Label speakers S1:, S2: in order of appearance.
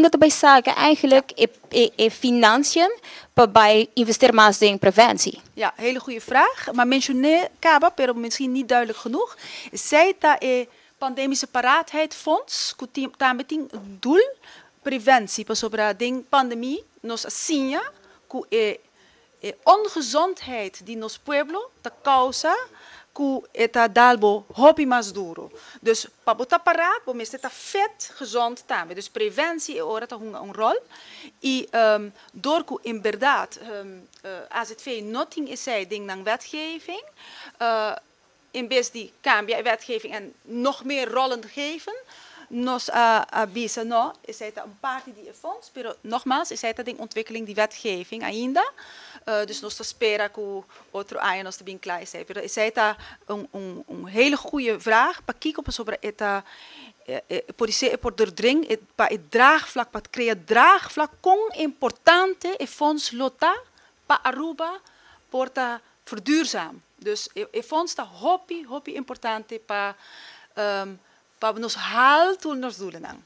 S1: Unda ta bay saca eigenlijk e financiën pa bay investeer mas den preventie?
S2: Ja, hele goede vraag. M'a menciona caba, pero misschien niet duidelijk genoeg. Esey ta e pandemische paraatheid fonds, cu tambe tin doel preventie, pasobra den pandemia nos a siña cu e ongezondheid di nos pueblo ta causa cu e ta dal bo hopi mas duro. Dus pa bo ta paraat, bo mester ta fit, gezond tambe. Dus preventie e ora ta hunga un rol. Y door cu in berdad AZV no tin esey den nan wetgeving, in bes di cambia e wetgeving en nog meer rollen geven, nos a bisa no, esey ta un parti di e fonds, pero nogmaals, esey ta den ontwikkeling di wetgeving ainda, dus nos ta spera cu otro aña nos ta bin cla esey. Pero esey ta un hele goede vraag, pakico, pasobra e ta por ser por doordring pa e draagvlak, pa crea draagvlak con importante e fonds lo ta pa Aruba por ta verduurzaam. Dus e fonds ta hopi, hopi importante pa nos haal tur nos doelen.